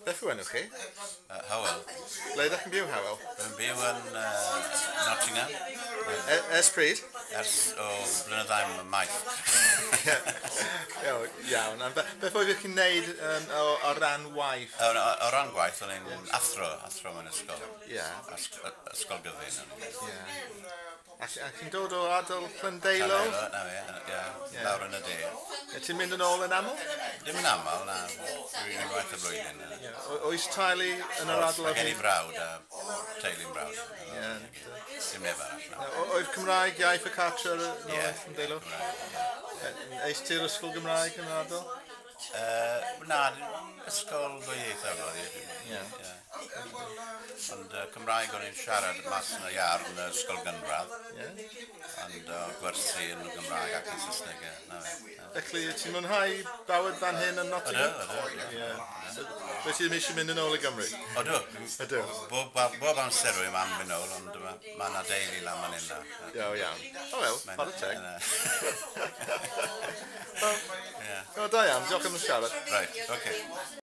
Beth yw enw chi? Hywel. Ble ydych chi'n byw, Hywel? Rwy'n byw yn Nottingham. Ers pryd? Ers o blynyddau maith. Iawn. A beth oeddech chi'n neud o ran waith? O ran gwaith, o'n i'n athro mewn ysgol. Ysgol gyfun. A chi'n dod o ardal Llandeilo? Llandeilo, na fe, ie, lawr yn y de. Ti'n mynd yn ôl yn aml? Ddim yn aml, na. Dwi'n unwaith y blwyddyn. Oes teulu yn yr ardal? Mae gen i frawd a teulu'n brawd. Dim neb arall, na. Oedd Cymraeg iaith y cartre yn ôl Llandeilo? Cymraeg, ie. Eis ti'r ysgol Gymraeg yn yr ardal? Na, ysgol ddwyieithog oedd hi. Ond Cymraeg o'n i'n siarad mas yn y iard yn y ysgol gynradd. Ond gwersi yn y Gymraeg ac yn Saesneg. Felly, ti'n mwynhau bywyd fan hyn yn Nottingham? Ydw, ydw. Fe ti ddim eisiau mynd yn ôl i Gymru? Ydw. Ydw. Bob amser rwy'n am fynd ôl, ond mae yna deulu lan fan hyn nawr. Iawn. O wel, chwarae teg. O, da iawn, diolch am y siarad. Right, okay.